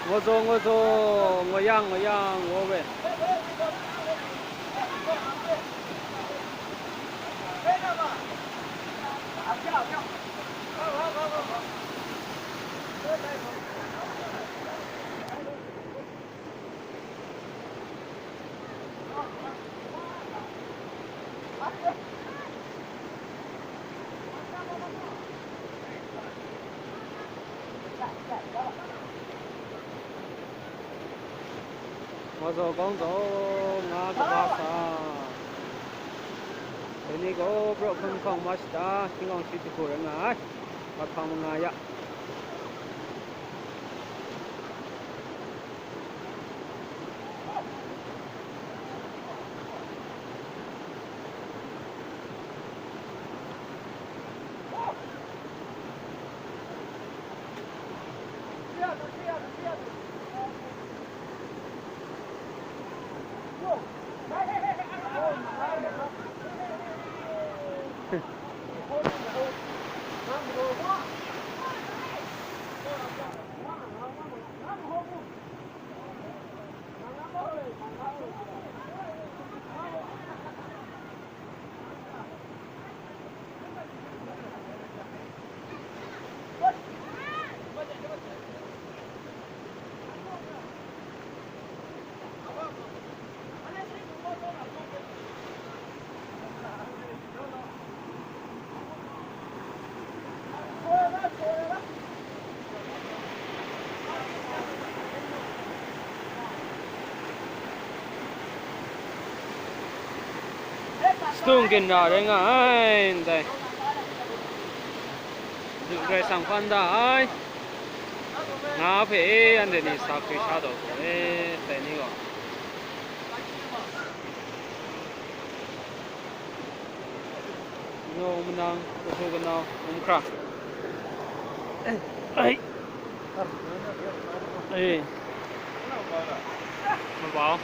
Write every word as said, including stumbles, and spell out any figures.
Ngozo, ngozo, ngoyang, ngoyang, wo we. Wa zaw kawng zaw nga kaba sa. Dai ni gaw brawk hkun hkawng ma shata, hkying awng shi jahku rai nga ai. Wa hkawng manga ya. Shadung ginra rai nga ai, ndai. Madu Karai Kasang hpan da ai. Nga hpe e, anhte ni sa hkri sha taw hku e, dai ni gaw. Nau manang, kahpu kanau, um hkra. Ai. Ai. Mabau.